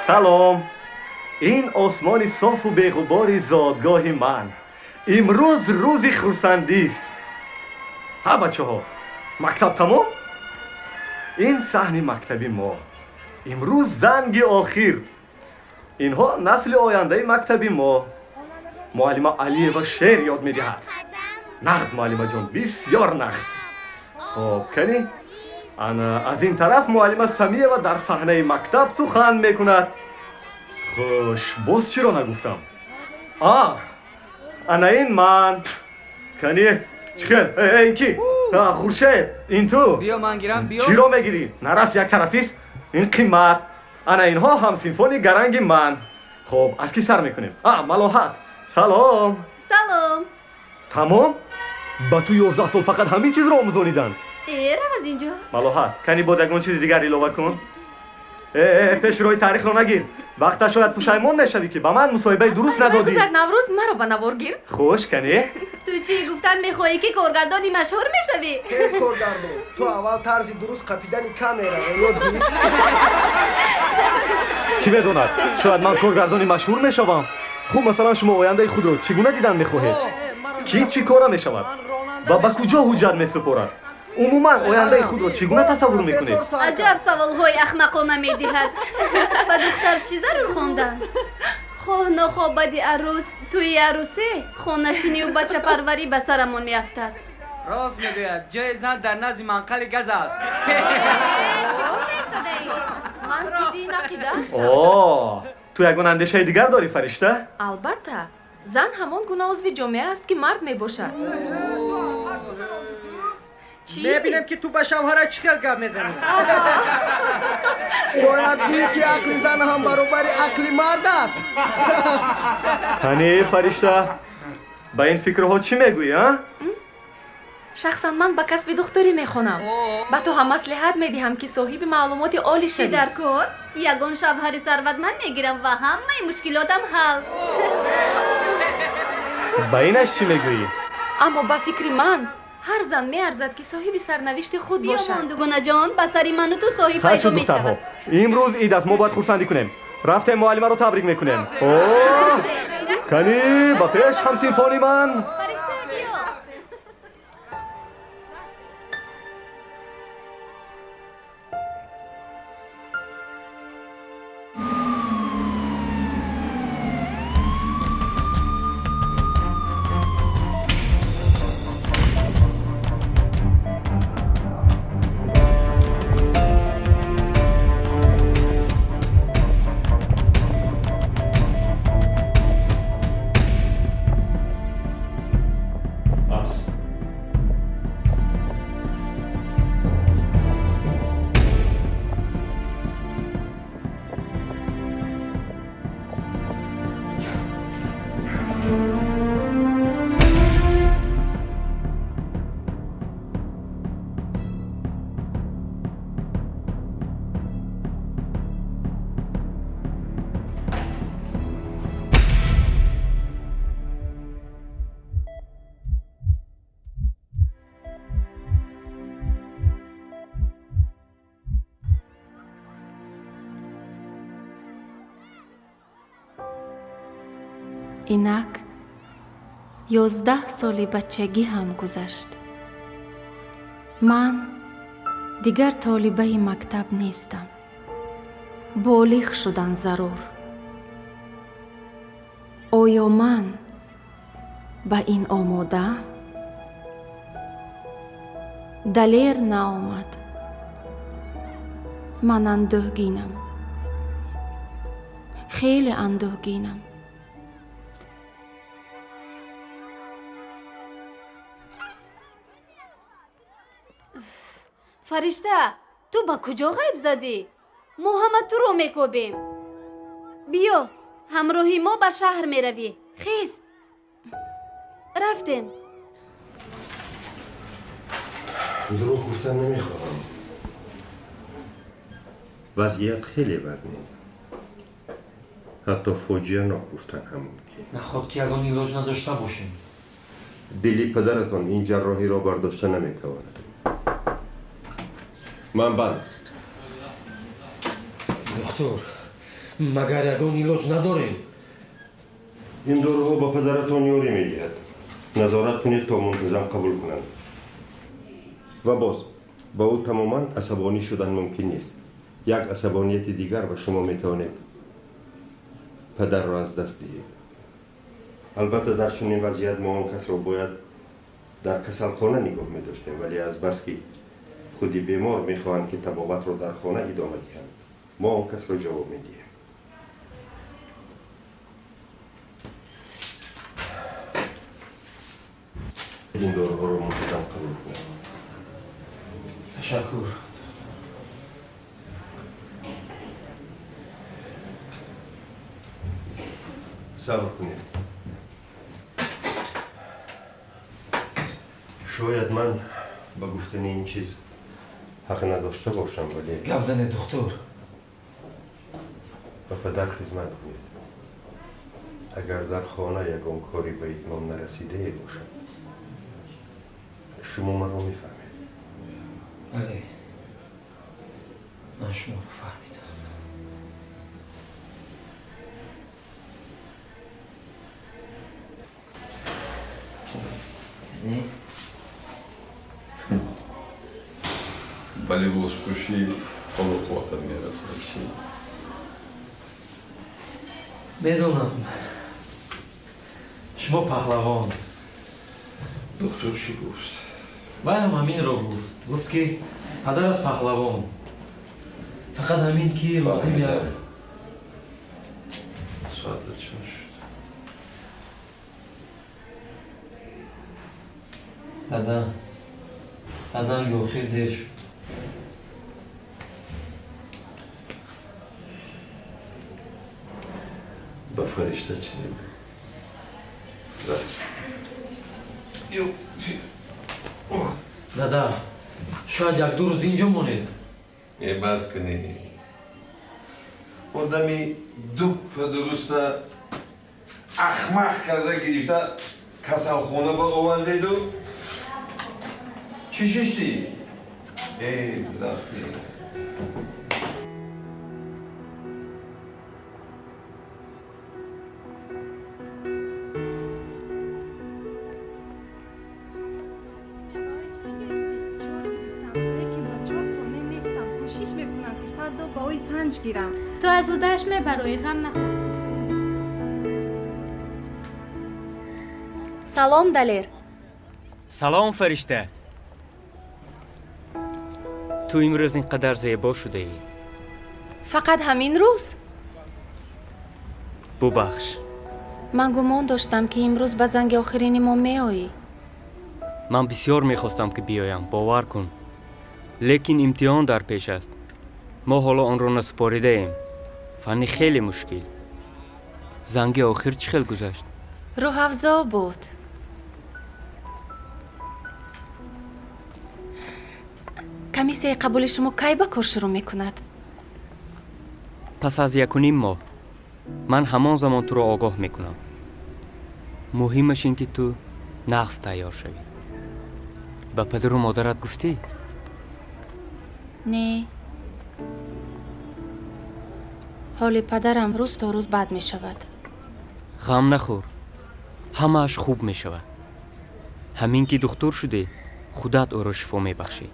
Салом. Ин осмони софу беғубори зодгоҳи ман. Имрӯз рӯзи хурсандист. Ҳа, бачаҳо, мактаб тамом? Ин саҳни мактаби мо. Имрӯз занги охир. Инҳо насли ояндаи мактаби мо. Муаллима Алиева шеър ёд медиҳад. Нағз, муаллимаҷон, бисёр нағз. Хоб, кани? Ана аз ин тараф муаллима Самиева дар саҳнаи мактаб сухан мекунад. Хуш, боз чиро нагуфтам? А, ана ин ман. Кани, чӣ хел? Э, ин ки? Хуршед, ин ту? Биё, ман гирам, биё. Чиро мегирӣ? Нарас, як тарафист. Ин қимат. Ана инҳо ҳамсинфони гаранги ман. Хоб, аз кӣ сар мекунем? А, Малоҳат. Салом. Салом. Тамом? Ба ту 11 сол фақат ҳамин чизро омӯзониданд? Э, рав аз инҷо. Малоҳат, кани боз ягон чизи дигар илова кун. Э, э, пеши роҳи таърихро нагир. Вақта шояд пушаймон мешавӣ, ки ба ман мусоҳибаи дуруст надодӣ. Гузар, Наврӯз, маро ба навор гир. Хуш, кани. Ту чӣ гуфтан мехоҳӣ, ки коргардони машҳур мешавӣ? Э, коргардон, ту аввал тарзи дуруст қапидани камераро ёд гир. Кӣ медонад, шояд ман коргардони машҳур мешавам. Хуб, масалан, шумо ояндаи худро чӣ гуна дидан мехоҳед? Кӣ чӣ кора мешавад ва ба куҷо ҳуҷҷат месупорад? Умуман, ояндаи худро чӣ гуна тасаввур мекунед? Аҷаб саволҳои ахмақона медиҳад. Ба духтар чӣ зарур хондан? Хоҳ нохоҳ, баъди арӯс, тӯи арӯсӣ, хонашинию бачапарварӣ ба сарамон меафтад. Рост мегӯяд, ҷои зан дар назди манқали газ аст. Чӣ гуфта истодаӣ? Ман зидди ин ақида ҳастам. О, ту ягон андешаи дигар дорӣ, Фаришта? Албатта, зан ҳамон гуна узви ҷомеа аст, ки мард мебошад. Чӣ? Мебинем, ки ту ба шавҳара чӣ хел гап мезанӣ. Шояд гӯӣ, ки ақли зан ҳам баробари ақли мард аст. Кани, Фаришта, ба ин фикрҳо чӣ мегӯӣ, а? Шахсан ман ба касби духтурӣ мехонам. Ба ту ҳам маслиҳат медиҳам, ки соҳиби маълумоти олӣ Чӣ шавӣ. дар кор? Ягон шавҳари сарватманд мегирам ва ҳамаи мушкилотам ҳал. Ба инаш чӣ мегӯӣ? Аммо ба фикри ман, ҳар зан меарзад, ки соҳиби сарнавишти худ Биёмон, бошад. дугонаҷон, ба сари ману ту соҳиб Хайр пайдо шуд, духтарҳо, мешавад. Имрӯз ид аст, мо бояд хурсандӣ кунем. Рафтем, муаллимаро табрик мекунем. О, кани, ба пеш, ҳамсинфони ман. Фаришта, биё. Инак 11 соли бачагӣ ҳам гузашт. Ман дигар толибаи мактаб нестам. Болиғ шудан зарур. Оё ман ба ин омодаам? Далер наомад. Ман андӯҳгинам, хеле андӯҳгинам. Фаришта, ту ба куҷо ғайб задӣ? Мо ҳама туро мекобем. Биё, ҳамроҳи мо ба шаҳр меравӣ. Хез, рафтем. Дурӯғ гуфтан намехоҳам, вазъият хеле вазнин, ҳатто фоҷианок гуфтан ҳам мумкин. Наход ки ягон илоҷ надошта бошем? Дили падаратон ин ҷарроҳиро бардошта наметавонад. Ман банд. Духтур, Магар ягон илоҷ надорем? Ин доруҳо ба падаратон ёрӣ медиҳад. Назорат кунед, то мунтазам қабул кунанд. Ва боз ба ӯ тамоман асабонӣ шудан мумкин нест. Як асабонияти дигар ва шумо метавонед падарро аз даст диҳед. Албатта, дар чунин вазъият мо он касро бояд дар касалхона нигоҳ медоштем, вале аз баски худи бемор мехоҳанд, ки табобатро дар хона идома диҳанд, мо он касро ҷавоб медиҳем. Ин доруҳоро мунтазам қабул кунед. Ташаккур. Сабр кунед. Шояд ман ба гуфтани ин чиз ҳақ надошта бошам, вале гап занед, духтур. Ба падар хизмат кунед. Агар дар хона ягон кори ба итмом нарасидае бошад, шумо маро мефаҳмед. Бале, ман шуморо фаҳмидам. Ба либоспӯшӣ ҳолу қувватат мерасад, чӣ? Медонам, шумо паҳлавон. Духтур чӣ гуфт? Вай ҳам ҳаминро гуфт. Гуфт, ки падарат паҳлавон, фақат ҳамин ки лозим як Соатат чанд шуд? Дада, аз занги охир дер шуд. Ба Фаришта чизе бигӯ. Дада, шояд як-ду рӯз инҷо монед. Е, бас кунӣ. Одами дуппа дуруста ахмақ карда гирифта касалхона ба овардеду чӣ шиштӣ? Эй, рафтӣ. Ту аз удааш мебароӣ, ғам нахӯр. Салом, Далер. Салом, Фаришта. Ту имрӯз ин қадар зебо шудаӣ. Фақат ҳамин рӯз? Бубахш. Ман гумон доштам, ки имрӯз ба занги охирини мо меоӣ. Ман бисёр мехостам, ки биёям, бовар кун, лекин имтиҳон дар пеш аст. Мо ҳоло онро насупоридаем. Фанни хеле мушкил. Занги охир чӣ хел гузашт? Рӯҳафзо буд. Комиссияи қабули шумо кай ба кор шурӯъ мекунад? Пас аз 1.5 моҳ. Ман ҳамон замон туро огоҳ мекунам. Муҳимаш ин, ки ту нағз тайёр шавӣ. Ба падару модарат гуфтӣ? Не. Ҳоли падарам рӯз то рӯз бад мешавад. Ғам нахӯр, ҳамааш хуб мешавад. Ҳамин ки духтур шудӣ, худат ӯро шифо мебахшӣ.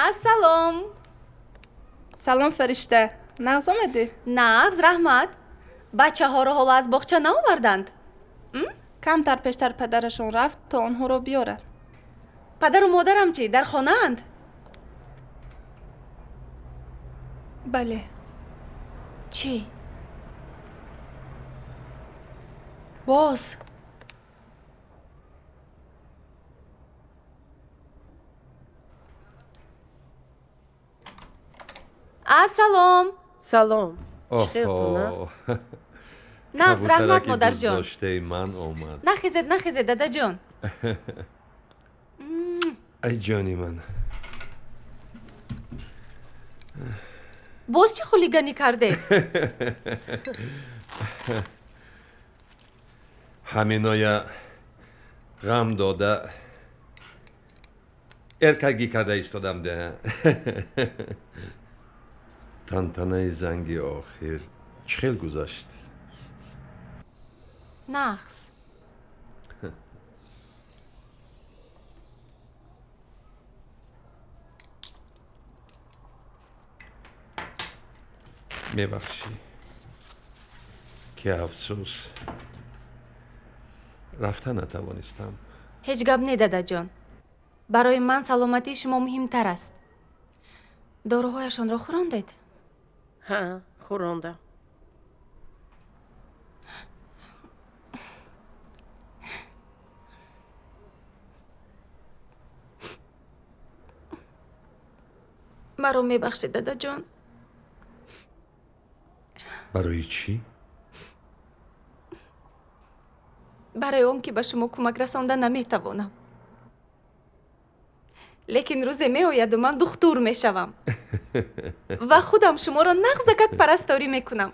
Ассалом. Салом, Фаришта. Нағз омадӣ? Нағз, раҳмат. Бачаҳоро ҳоло аз боғча наоварданд? Камтар пештар падарашон рафт, то онҳоро биёрад. Падару модарам чӣ, дар хонаанд? Бале. Чӣ? Боз? Ассалом. Салом. Нағз, раҳмат, модарҷон. Дӯстдоштаи ман омад. Нахезед, нахезед, дадаҷон. Ай, ҷони ман. Боз чӣ хулиганӣ кардед? Ҳаминоя ғам дода, эркагӣ карда истодам де. Тантанаи занги охир чӣ хел гузашт? Нағз. Мебахшӣ, ки афсӯс, рафта натавонистам. Ҳеҷ гап не, дадаҷон. Барои ман саломатии шумо муҳимтар аст. Доруҳояшонро хӯрондед? Ҳа, хӯрондам. Маро мебахшед, дадаҷон. Барои чӣ? Барои он ки ба шумо кӯмак расонда наметавонам. Лекин рӯзе меояду ман духтур мешавам ва худам шуморо нағзакак парасторӣ мекунам.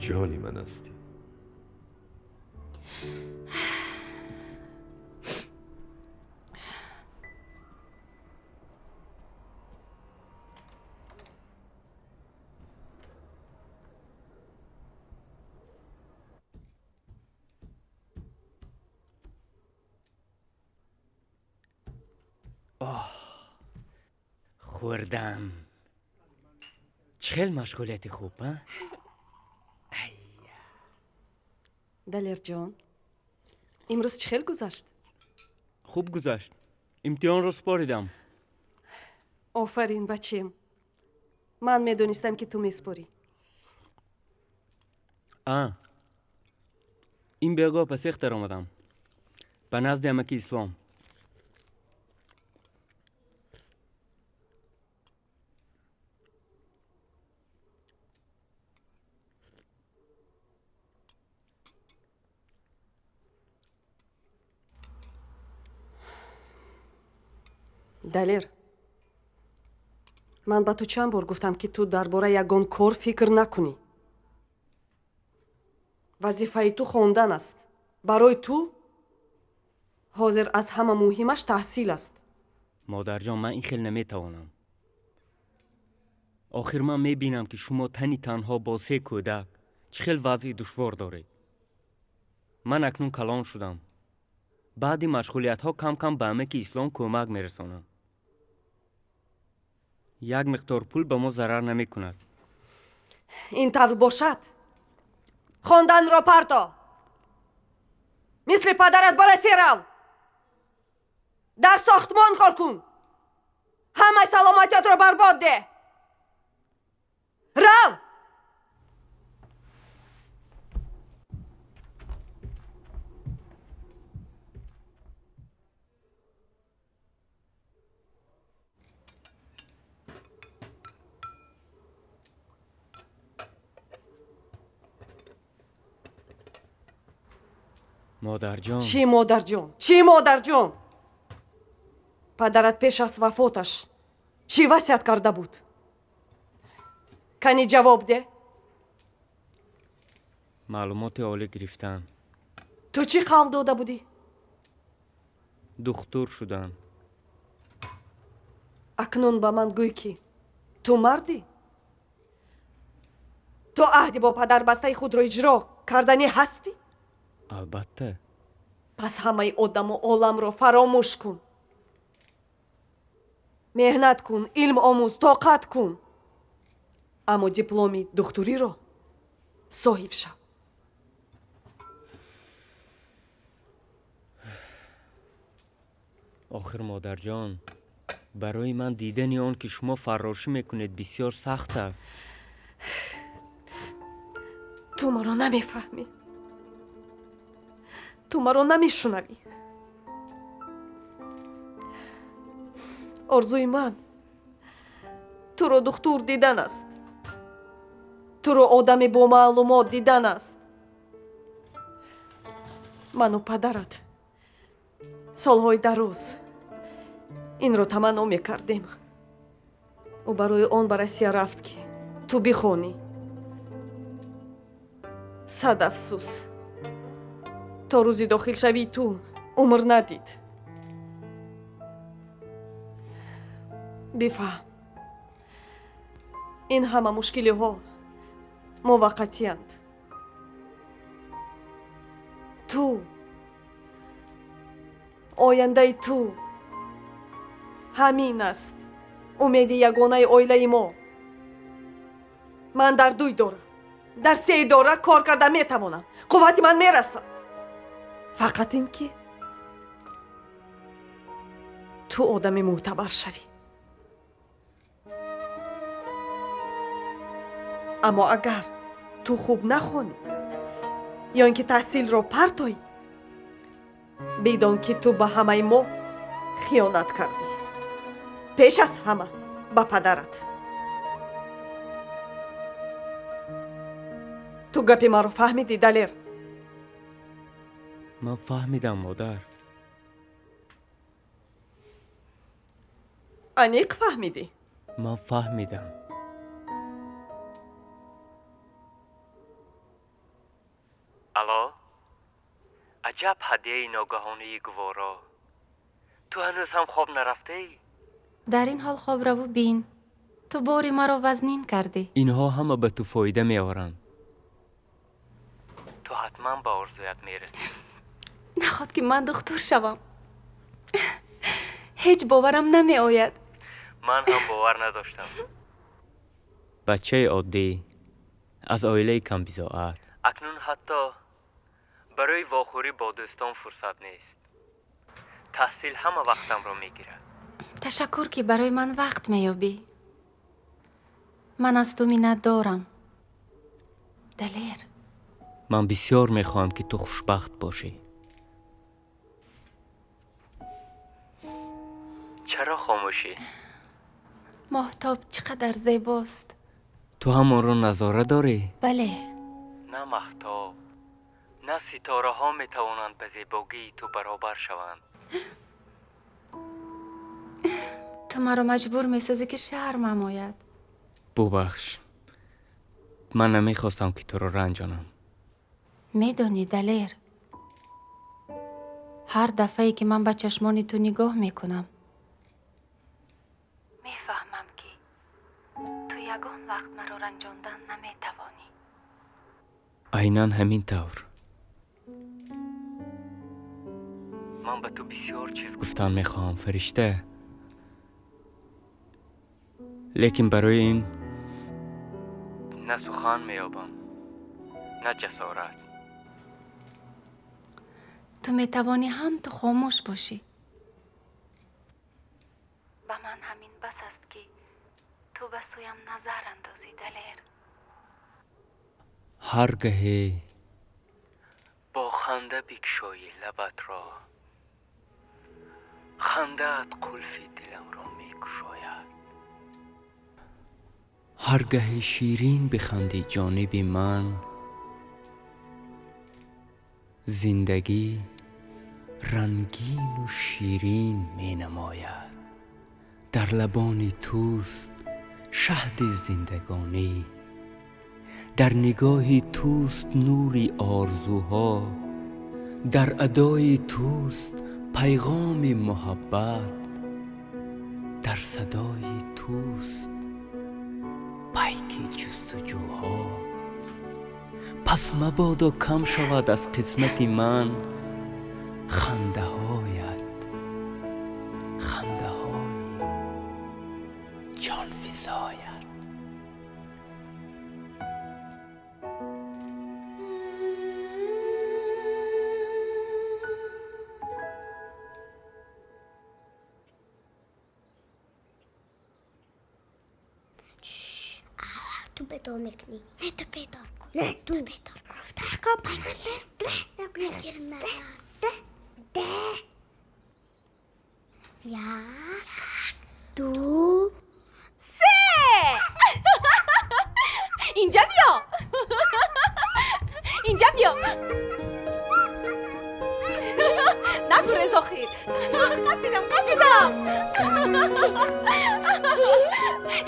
Ҷони ман ҳастӣ. Оҳ, хӯрдан чӣ хел машғулияти хуб, а? Далерҷон, имрӯз чӣ хел гузашт? Хуб гузашт. Имтиҳонро супоридам. Офарин, бачем. Ман медонистам, ки ту месупорӣ. А ин бегоҳ ба сех даромадам, ба назди амаки Ислом. Далер, ман ба ту чанд бор гуфтам, ки ту дар бораи ягон кор фикр накунӣ. Вазифаи ту хондан аст. Барои ту ҳозир аз ҳама муҳимаш таҳсил аст. Модарҷон, ман ин хел наметавонам. Охир ман мебинам, ки шумо тани танҳо бо се кӯдак чӣ хел вазъи душвор доред. Ман акнун калон шудам. Баъди машғулиятҳо кам-кам ба амаки Ислом кӯмак мерасонам. Як миқдор пул ба мо зарар намекунад. Ин тавр бошад, хонданро парто. Мисли падарат ба Россия рав. Дар сохтмон кор кун. Ҳамаи саломатиятро барбод деҳ. Рав! Модарҷон. Чӣ модарҷон? Чӣ модарҷон? Падарат пеш аз вафоташ чӣ васият карда буд? Кани ҷавоб деҳ. Маълумоти олӣ гирифтан. Ту чӣ қавл дода будӣ? Духтур шудан. Акнун ба ман гӯй, ки ту мардӣ? Ту аҳди бо падар бастаи худро иҷро карданӣ ҳастӣ? Албатта. Пас ҳамаи одаму оламро фаромӯш кун. Меҳнат кун, илм омӯз, тоқат кун. Аммо дипломи духтуриро соҳиб шав. Охир модарҷон, барои ман дидани он, ки шумо фаррошӣ мекунед, бисёр сахт аст. Ту маро намефаҳмӣ. Ту маро намешунавӣ. Орзуи ман туро духтур дидан аст. Туро одами бо маълумот дидан аст. Ману падарат солҳои дароз инро таманно мекардем. Ӯ барои он ба Россия рафт, ки ту бихонӣ. Сад афсӯс, то рӯзи дохилшавии ту умр надид. Бифаҳм, ин ҳама мушкилиҳо муваққатиянд. Ту, ояндаи ту ҳамин аст, умеди ягонаи оилаи мо. Ман дар ду идора, дар се идора кор карда метавонам, қуввати ман мерасад. Фақат ин ки ту одами мӯътабар шавӣ. Аммо агар ту хуб нахонӣ ё ин ки таҳсилро партоӣ, бидон ки ту ба ҳамаи мо хиёнат кардӣ, пеш аз ҳама ба падарат. Ту гапи маро фаҳмидӣ, Далер? Ман фаҳмидам, модар. Аниқ фаҳмидӣ? Ман фаҳмидам. Алло, аҷаб ҳадияи ногаҳонии гуворо. Ту ҳанӯз ҳам хоб нарафтаӣ? Дар ин ҳол хоб раву бин. Ту бори маро вазнин кардӣ. Инҳо ҳама ба ту фоида меоранд. Ту ҳатман ба орзуят мерасӣ. Наход ки ман духтур шавам. Ҳеҷ боварам намеояд. Ман ҳам бовар надоштам. Бачаи оддӣ, аз оилаи камбизоат. Акнун ҳатто барои вохӯрӣ бо дӯстон фурсат нест. Таҳсил ҳама вақтамро мегирад. Ташаккур, ки барои ман вақт меёбӣ. Ман аз ту миннат дорам, Далер. Ман бисёр мехоҳам, ки ту хушбахт бошӣ. Чаро хомӯшӣ? Моҳтоб чӣ қадар зебост. Ту ҳам онро назора дорӣ? Бале. На маҳтоб, на ситораҳо метавонанд ба зебогии ту баробар шаванд. Ту маро маҷбур месозӣ, ки шармам ояд. Бубахш, ман намехостам, ки туро ранҷонам. Медонӣ, Далер, ҳар дафъае ки ман ба чашмони ту нигоҳ мекунам, мефаҳмам, ки ту ягон вақт маро ранҷондан наметавонӣ. Айнан ҳамин тавр. Ман ба ту бисёр чиз гуфтан мехоҳам, Фаришта, лекин барои ин на сухан меёбам, на ҷасорат. Ту метавонӣ ҳам ту хомӯш бошӣ. Ба ман ҳамин бас аст, ки ту ба сӯям назар андозӣ, Далер. Ҳар гаҳе бо ханда бикшоӣ лабатро, хандаат қулфи диламро мекушояд. Ҳар гаҳе ширин бихандӣ ҷониби ман, зиндагӣ рангину ширин менамояд. Дар лабони туст шаҳди зиндагонӣ, дар нигоҳи туст нури орзуҳо, дар адои туст пайғоми муҳаббат, дар садои туст пайки ҷустуҷӯҳо. Пас мабодо кам шавад аз қисмати ман хандаҳоят, хандаҳои ҷонфизоят. Ту бедор мекунӣ. Не, ту бедор кун. Не, ту бедор кун. Як, ду, се. Инҷа биё, инҷа биё. Нагурез охир. Қапидам, қапидам.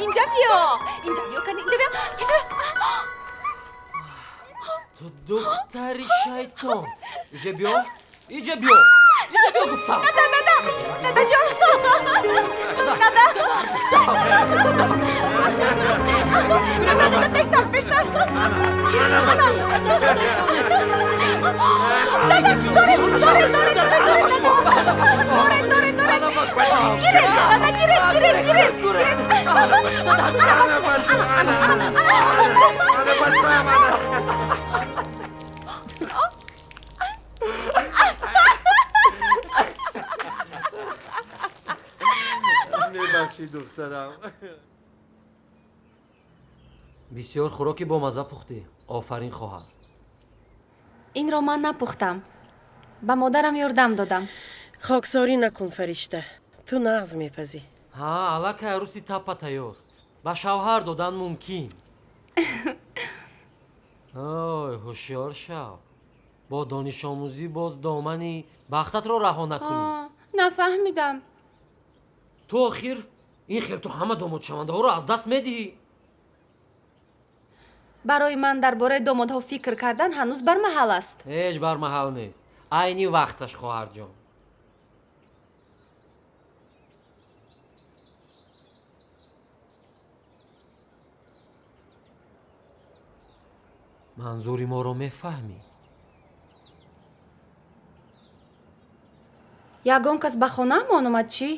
Инҷа биё. Инҷа биё, кани, инҷа биё. Инҷа. Ту духтари шайтон. Инҷа биё. Инҷа биё. Инҷа биё гуфтам. Дада, дада. Дадаҷон. Дада. Дада, дада, пештар, пештар. Дада, доред, доред, доред, доред. Доред, доред, доред. Гиред, дада, гиред, гиред, гиред. Гиред. Ана, ана, ана, ана. Мебахшӣ, духтарам. Бисёр хӯроки бомазза пухтӣ. Офарин, хоҳар. Инро ман напухтам. Ба модарам ёрдам додам. Хоксорӣ накун, Фаришта. Ту нағз мепазӣ. Ҳа, аллакай арӯси таппа тайёр. Ба шавҳар додан мумкин. Ой, ҳушёр шав. Бо донишомӯзӣ боз домани бахтатро раҳо накунӣ. Нафаҳмидам. Ту охир ин хел ту ҳама домодшавандаҳоро аз даст медиҳӣ. Барои ман дар бораи домодҳо фикр кардан ҳанӯз бармаҳал аст. Ҳеҷ бармаҳал нест. Айни вақташ, хоҳарҷон. Манзури моро мефаҳмӣ? Ягон кас ба хонаамон омад, чӣ?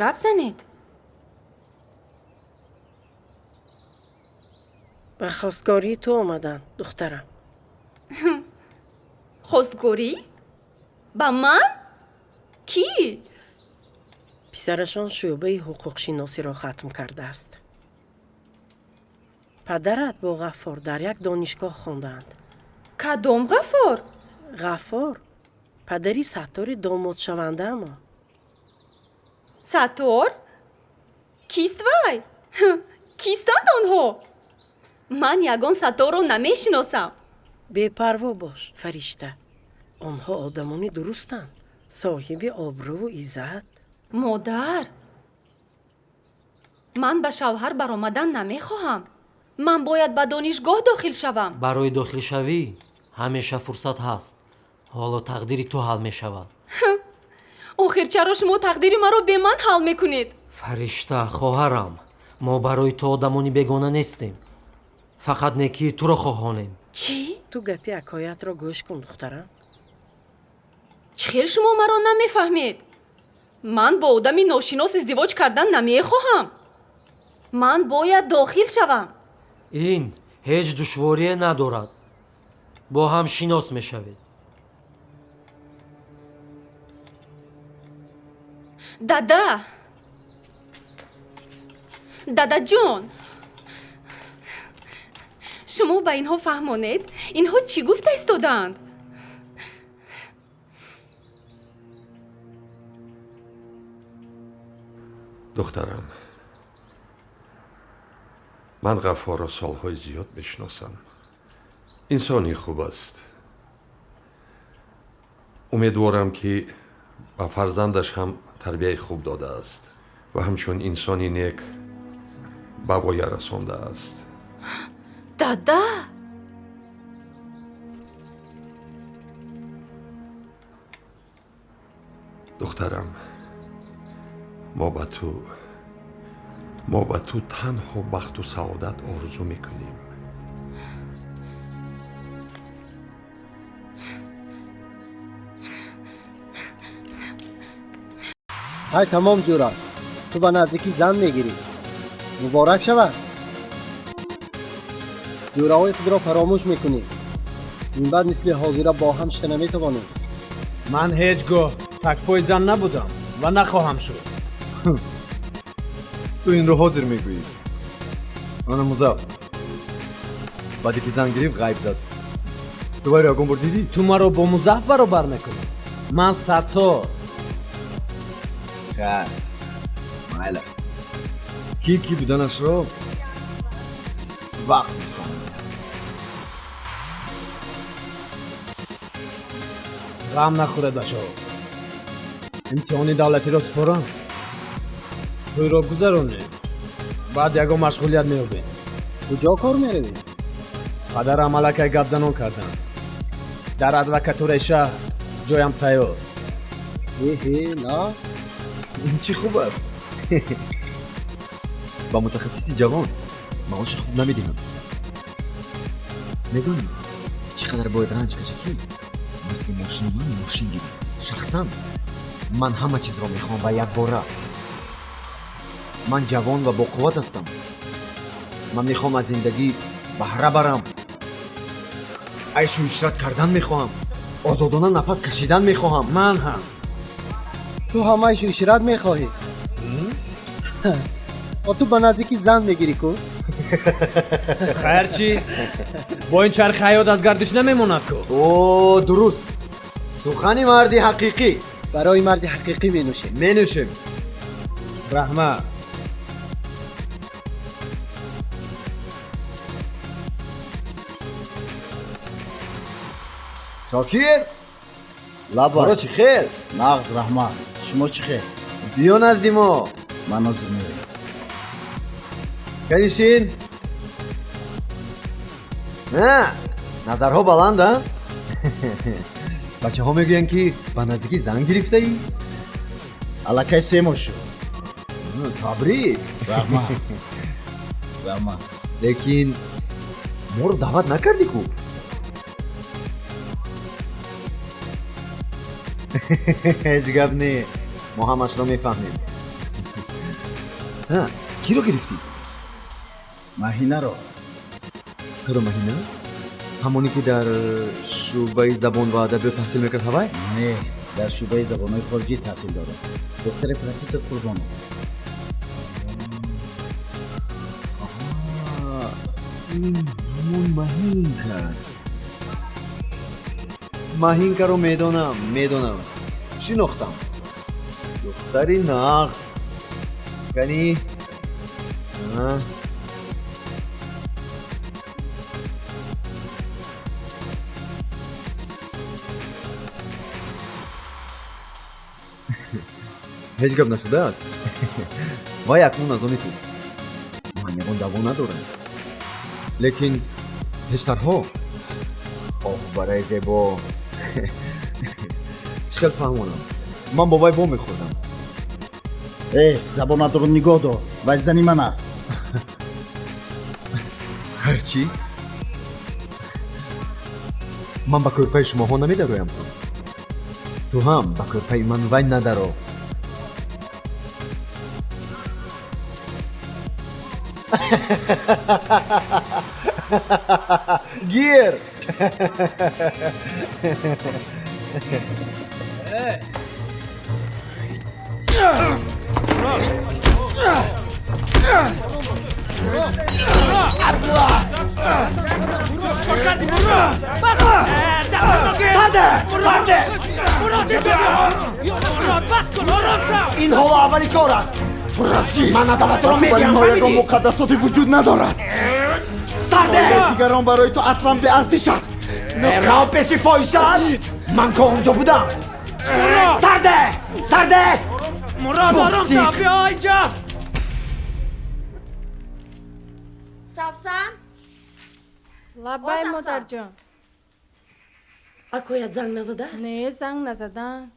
Гап занед. Ба хостгории ту омаданд, духтарам. Хостгорӣ? Ба ман? Кӣ? Писарашон шӯъбаи ҳуқуқшиносиро хатм кардааст. Падарат бо Ғаффор дар як донишгоҳ хондаанд. Кадом Ғаффор? Ғаффор падари Саттори домодшавандаамон. Саттор? Кист вай? Кистанд онҳо? Ман ягон Сатторро намешиносам. Бепарво бош, Фаришта. Онҳо одамони дурустанд, соҳиби обрӯву иззат. Модар, ман ба шавҳар баромадан намехоҳам. Ман бояд ба донишгоҳ дохил шавам. Барои дохилшавӣ ҳамеша фурсат ҳаст. Ҳоло тақдири ту ҳал мешавад. Охир чаро шумо тақдири маро бе ман ҳал мекунед? Фаришта, хоҳарам, мо барои ту одамони бегона нестем. Фақат некии туро хоҳонем. Чӣ? Ту гапи акоятро гӯш кун, духтарам. Чӣ хел шумо маро намефаҳмед? Ман бо одами ношинос издивоҷ кардан намехоҳам. Ман бояд дохил шавам. Ин ҳеҷ душворие надорад. Бо ҳам шинос мешавед. Дада! Дадаҷон! Шумо ба инҳо фаҳмонед, инҳо чӣ гуфта истодаанд? Духтарам, ман Ғаффорро солҳои зиёд мешиносам. Инсони хуб аст. Умедворам, ки ба фарзандаш ҳам тарбияи хуб додааст ва ҳамчун инсони нек ба воя расондааст. Дада! Духтарам, мо ба ту танҳо бахту саодат орзу мекунем. Ҳай тамом, ҷура, ту ба наздикӣ зан мегирӣ. Муборак шавад. Ҷӯраҳои худро фаромӯш мекунӣ. Минбаъд мисли ҳозира бо ҳам шида наметавонем. Ман ҳеҷ гоҳ такпои зан набудам ва нахоҳам шуд. Ту инро ҳозир мегӯӣ. Ана Музаффар баъде ки зан гирифт, ғайб зад. Ту вайро ягон бор дидӣ? Ту маро бо Музаффар баробар мекунӣ? Ман Саттор. Хайр, майла. Ки ки буданашро вақт нишон медиҳад. Ғам нахӯред, бачаҳо. Имтиҳони давлатиро супорам, тӯйро гузаронем, баъд ягон машғулият меёбем. Куҷо кор меравӣ? Падарам аллакай гапзанон карданд. Дар адвокатураи шаҳр ҷоям тайёр. Эҳе, на. Ин чӣ хуб аст. Ба мутахассиси ҷавон маоши хуб намедиҳанд. Медонӣ, чӣ қадар бояд ранҷ кашӣ, ки мисли мошини ман мошин гирӣ. Шахсан ман ҳама чизро мехоҳам ва якбора. Ман ҷавон ва боқувват ҳастам. Ман мехоҳам аз зиндагӣ баҳра барам. Айшу ишрат кардан мехоҳам. Озодона нафас кашидан мехоҳам. Ман ҳам. Ту ҳам айшу ишрат мехоҳӣ? О, ту ба наздикӣ зан мегирӣ ку? Хайр чӣ? Бо ин чархи ҳаёт аз гардиш намемонад ку? О, дуруст. Сухани марди ҳақиқӣ. Барои марди ҳақиқӣ менӯшем. Менӯшем. Раҳмат. Шокир? Лабай. Боро чӣ хел? Нағз, раҳмат. Шумо чӣ хел? Биё назди мо. Ман ҳозир меоям. Канишин. На, назарҳо баланд, а? Бачаҳо мегӯянд, ки ба наздикӣ зан гирифтаӣ? Аллакай 3 моҳ шуд. Табрик. Раҳмат. Раҳмат. Лекин моро даъват накардӣ ку? Ҳеҷ гап не, мо ҳамашро мефаҳмем. Киро гирифтӣ? Маҳинаро. Кадом Маҳина? Ҳамоне ки дар шӯъбаи забон ва адабиёт таҳсил мекард, ҳавай? Не, дар шӯъбаи забонҳои хориҷӣ таҳсил дорад. Духтари профессор Қурбонов. Ин ҳамон Маҳинка аст. Маҳинкаро медонам, медонам. Шинохтам. Духтари нағз. Кани? Ҳеҷ гап нашудааст. Вай акнун аз они туст. Ман ягон даъво надорам. Лекин пештарҳо оҳ, барои зебо. Чӣ хел фаҳмонам? Ман бо вай во мехӯрдам. Э, забонатро нигоҳ дор. Вай зани ман аст. Хайр чӣ? Ман ба кӯрпаи шумоҳо намедароям. Ту ҳам ба кӯрпаи ман вай надаро. Гир! Ин ҳоло аввали кор аст. Ту расӣ. Ман адабатро медиҳам, Барои мо ягон фаҳмидӣ? муқаддасоте вуҷуд надорад. Сарде! Дигарон барои ту аслан беарзиш аст. Рав пеши фоҳишаат. Ман ко онҷо будам. Сарде! Сарде! Мурод, ором Пупсик! биё инҷа. Савсан? Лабай, О, Савсан. модарҷон. Акоят занг назадааст? Не, занг назаданд.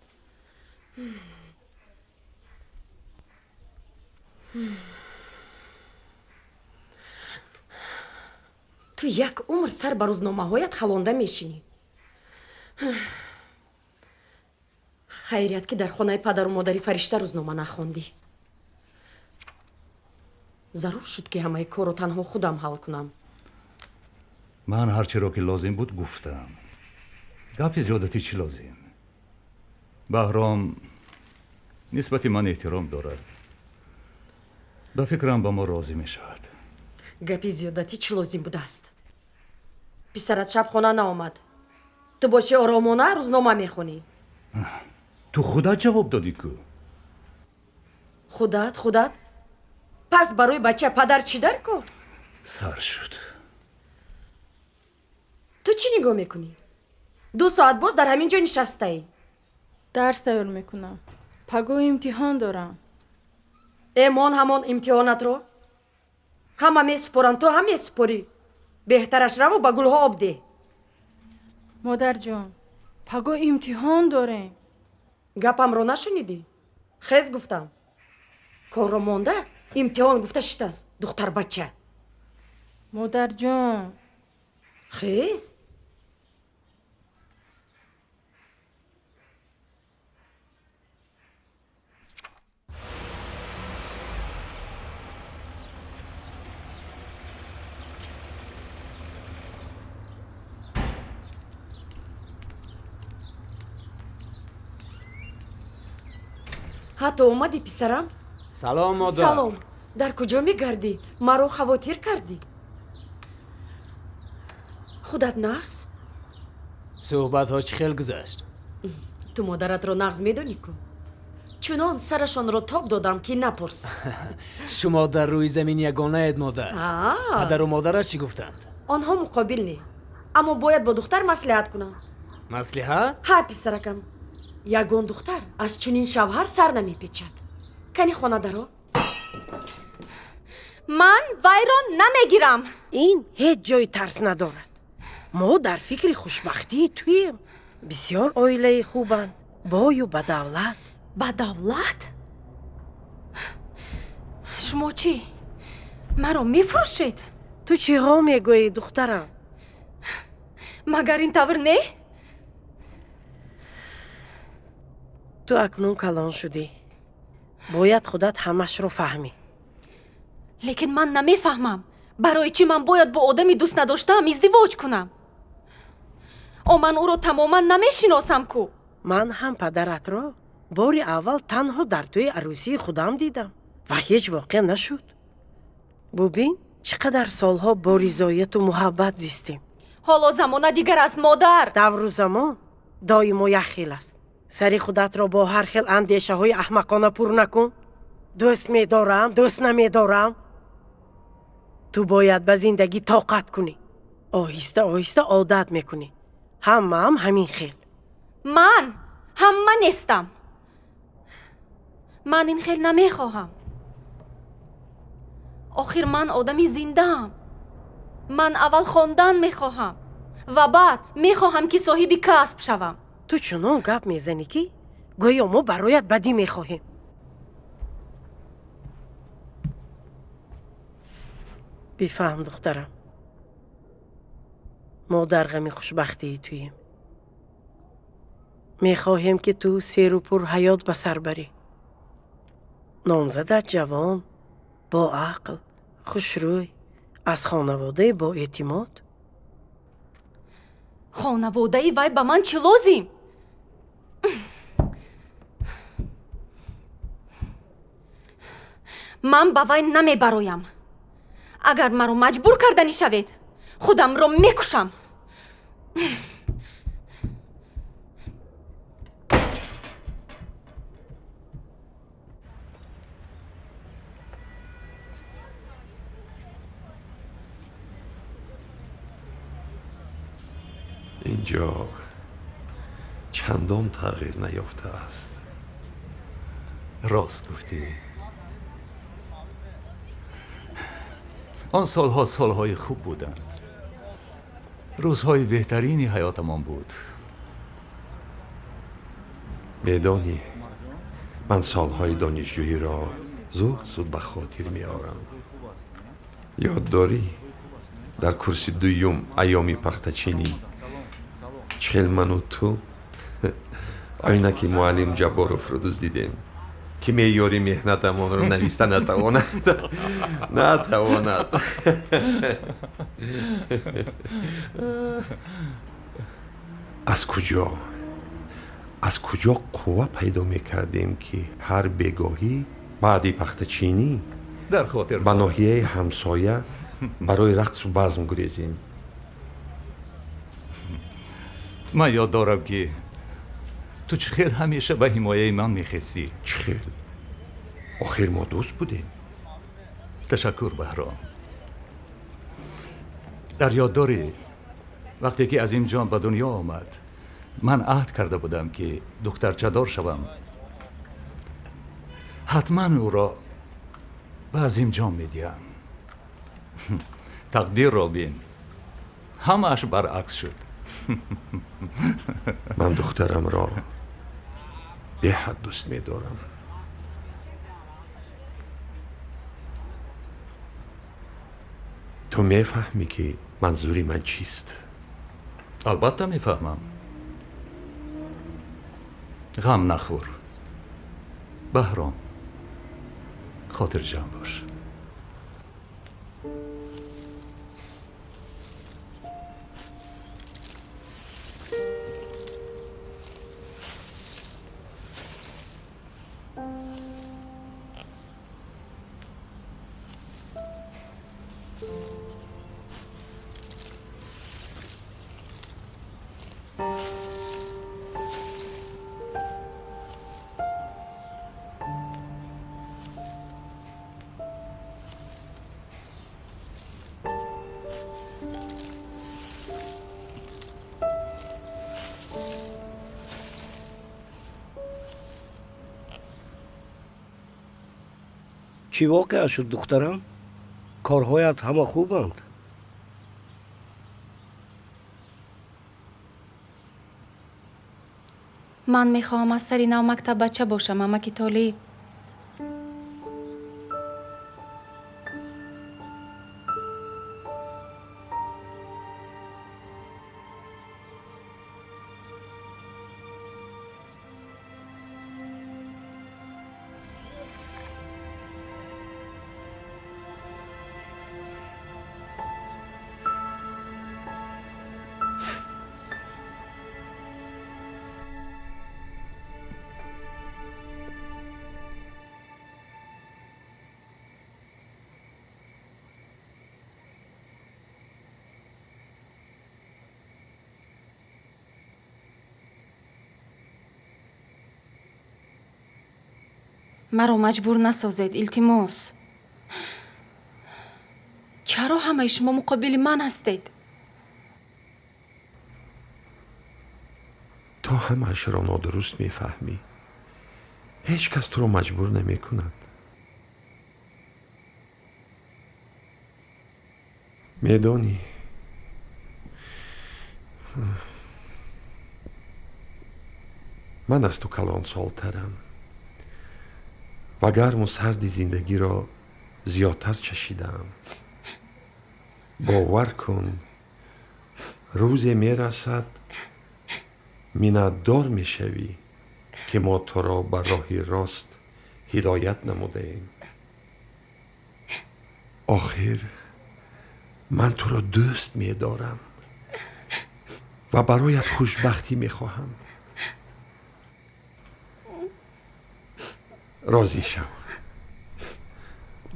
Ту як умр сар ба рӯзномаҳоят халонда мешинӣ. Хайрият, ки дар хонаи падару модари Фаришта рӯзнома нахондӣ. Зарур шуд, ки ҳамаи корро танҳо худам ҳал кунам. Ман ҳар чиро ки лозим буд, гуфтам. Гапи зиёдатӣ чӣ лозим? Баҳром нисбати ман эҳтиром дорад. Ба фикрам, ба мо розӣ мешавад. Гапи зиёдатӣ чӣ лозим будааст? Писарат шаб хона наомад, ту боши оромона рӯзнома мехонӣ. Ту худат ҷавоб додӣ ку. Худат, худат. Пас барои бача падар чӣ дар кор? Сар шуд. Ту чӣ нигоҳ мекунӣ? 2 соат боз дар ҳамин ҷо нишастаӣ. Дарс тайёр мекунам. Пагоҳ имтиҳон дорам. Эмон ҳамон имтиҳонатро ҳама месупоранд, ту ҳам месупорӣ. Беҳтараш раву ба гулҳо об деҳ. Модарҷон, пагоҳ имтиҳон дорем. Гапамро нашунидӣ? Хез гуфтам. Корро монда имтиҳон гуфта шитаст, духтарбача. Модарҷон. Хез. Ҳатто омадӣ, писарам? Салом, модар. Салом. Дар куҷо мегардӣ? Маро хавотир кардӣ. Худат нағз? Суҳбатҳо чӣ хел гузашт? Ту модаратро нағз медонӣ ку? Чунон сарашонро тоб додам, ки напурс. Шумо дар рӯи замин ягонаед, модар. Падару модараш чӣ гуфтанд? Онҳо муқобил не, аммо бояд бо духтар маслиҳат кунам. Маслиҳат? Ҳа, писаракам. Ягон духтар аз чунин шавҳар сар намепечад. Кани хона даро? Ман вайро намегирам. Ин ҳеҷ ҷои тарс надорад. Мо дар фикри хушбахтии туем. Бисёр оилаи хубанд, бою ба давлат. Ба давлат? Шумо чӣ? Маро мефурӯшед? Ту чиҳо мегӯӣ, духтарам? Магар ин тавр не? Ту акнун калон шудӣ. Бояд худат ҳамашро фаҳмӣ. Лекин ман намефаҳмам. Барои чӣ ман бояд бо одами дӯст надоштаам издивоҷ кунам? О, ман ӯро тамоман намешиносам ку. Ман ҳам падаратро бори аввал танҳо дар тӯи арӯсии худам дидам ва ҳеҷ воқеа нашуд. Бубин, чӣ қадар солҳо бо ризояту муҳаббат зистем. Ҳоло замона дигар аст, модар. Давру замон доимо як хел аст. Сари худатро бо ҳар хел андешаҳои аҳмақона пур накун. Дӯст медорам, дӯст намедорам. Ту бояд ба зиндагӣ тоқат кунӣ. Оҳиста оҳиста одат мекунӣ. Ҳамаам ҳамин хел. Ман ҳама нестам. Ман ин хел намехоҳам. Охир ман одами зиндаам. Ман аввал хондан мехоҳам ва баъд мехоҳам, ки соҳиби касб шавам. Ту чунон гап мезанӣ, ки гӯё мо бароят бадӣ мехоҳем. Бифаҳм, духтарам, мо дар ғами хушбахтии туем. Мехоҳем, ки ту серу пур ҳаёт ба сар барӣ. Номзадат ҷавон, боақл, хушрӯй, аз хонаводаи боэътимод. Хонаводаи вай ба ман чӣ лозим? Ман ба вай намебароям. Агар маро маҷбур карданӣ шавед, худамро мекушам. Инҷо чандон тағйир наёфтааст. Рост гуфтӣ. Он солҳо солҳои хуб буданд. Рӯзҳои беҳтарини ҳаётамон буд. Медонӣ, ман солҳои донишҷӯиро зуд зуд ба хотир меорам. Ёд дорӣ, дар курси дуюм айёми пахтачинӣ чӣ хел ману ту оинаки муаллим Ҷабборовро дуздидем, ки меъёри меҳнатамонро нависта натавонад. Натавонад. Аз куҷо? Аз куҷо қувва пайдо мекардем, ки ҳар бегоҳӣ баъди пахтачинӣ дар хотир ба ноҳияи ҳамсоя барои рақсу базм гурезем? Ман ёд дорам, ки ту чӣ хел ҳамеша ба ҳимояи ман мехестӣ. Чӣ хел? Охир мо дӯст будем. Ташаккур, Баҳром. Дар ёд дорӣ, вақте ки Азимҷон ба дунё омад, Ман аҳд карда будам, ки духтарчадор шавам, ҳатман ӯро ба Азимҷон медиҳам. Тақдирро бин, ҳамааш баръакс шуд. Ман духтарамро беҳад дӯст медорам. Ту мефаҳмӣ, ки манзури ман чист? Албатта мефаҳмам. Ғам нахӯр, Баҳром, хотирҷамъ бош. Чӣ воқеа шуд, духтарам? Корҳоят ҳама хубанд? Ман мехоҳам аз сари нав мактаббача бошам, амаки Толиб. Маро маҷбур насозед, илтимос. Чаро ҳамаи шумо муқобили ман ҳастед? Ту ҳамаашро нодуруст мефаҳмӣ. Ҳеҷ кас туро маҷбур намекунад. Медонӣ, ман аз ту калонсолтарам ва гарму сарди зиндагиро зиёдтар чашидаам. Бовар кун, рӯзе мерасад, миннатдор мешавӣ, ки мо туро ба роҳи рост ҳидоят намудаем. Охир ман туро дӯст медорам ва бароят хушбахтӣ мехоҳам. Розӣ шав,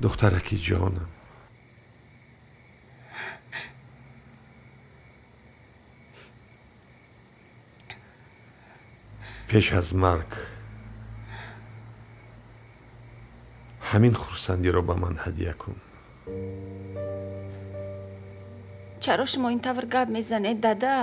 духтараки ҷонам. Пеш аз марг ҳамин хурсандиро ба ман ҳадя кун. Чаро шумо ин тавр гап мезанед, дада?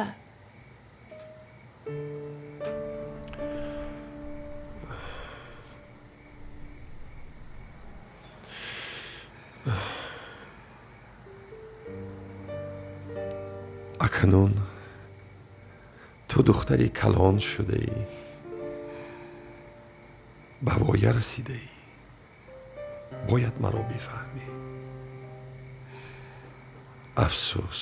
Акнун ту духтари калон шудаӣ, ба воя расидаӣ. Бояд маро бифаҳмӣ. Афсӯс,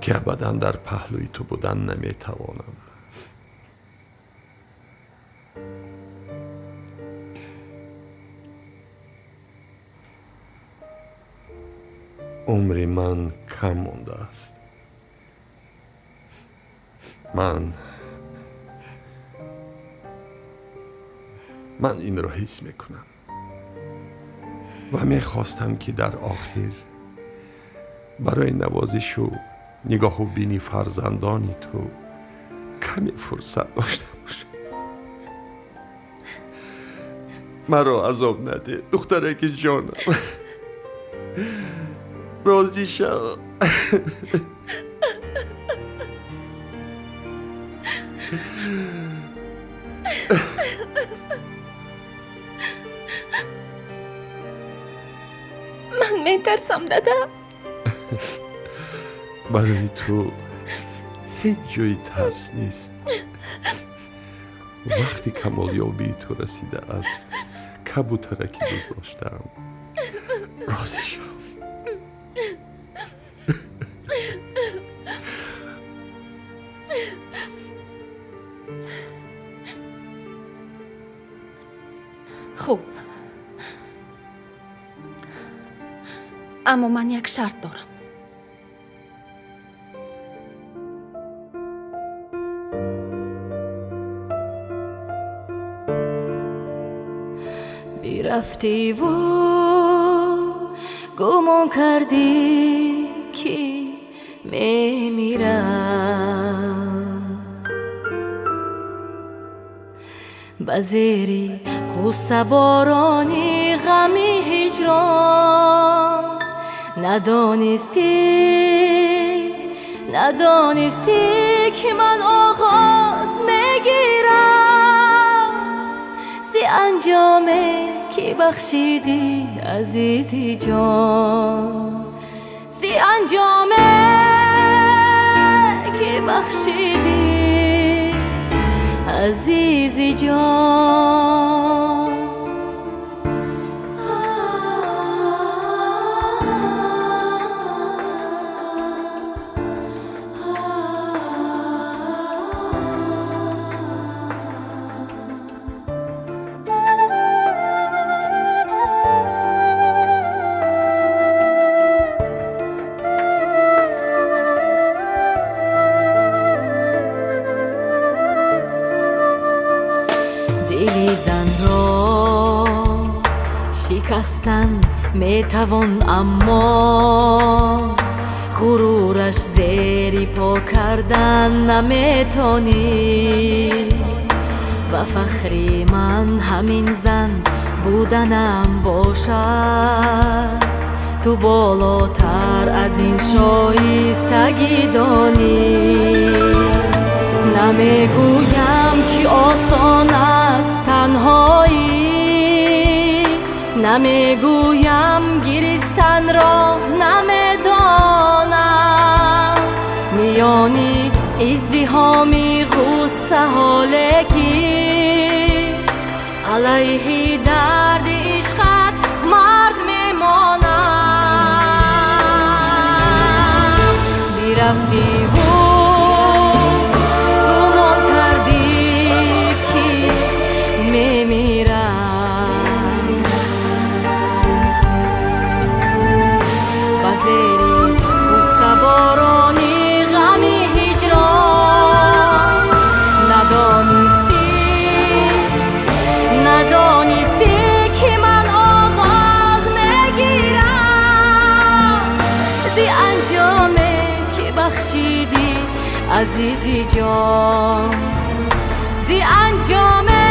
ки абадан дар паҳлӯи ту будан наметавонам. Умри ман кам мондааст. Ман инро ҳис мекунам ва мехостам, ки дар охир барои навозишу нигоҳу бини фарзандони ту каме фурсат дошта бошам. Маро азоб наде, духтараки ҷонам. Розӣ шав. Ман метарсам, дада. Барои ту ҳеҷ ҷои тарс нест. Вақти камолёбии ту расидааст. Кабутара ки дӯст доштаам. Розӣ шав. Хуб, аммо ман як шарт дорам. Бирафтиву гумон кардӣ, ки мемирам. Ба зери ғуссаборони ғами ҳиҷрон надонистӣ, надонистӣ, ки ман оғоз мегирам зи анҷоме, ки бахшидӣ, азизи ҷон, зи анҷоме, ки бахшидӣ, азизи ҷон. Дили занро шикастан метавон, аммо ғурураш зери по кардан наметонӣ. Ва фахри ман ҳамин зан буданам бошад. Ту болотар аз ин шоистагӣ донӣ. Намегӯям, ки осон аст танҳоӣ, намегӯям, гиристанро намедонам. Миёни издиҳоми ғуссаҳо, лекин алайҳи дарди ишқат мард мемонам. Бирафтиву гумон кардӣ, ки мемирам. Ба зери ғуссаборони ғами ҳиҷрон надонистӣ, надонистӣ, ки ман оғоз мегирам зи анҷоме, ки бахшидӣ, азизи ҷон, зи анҷоме.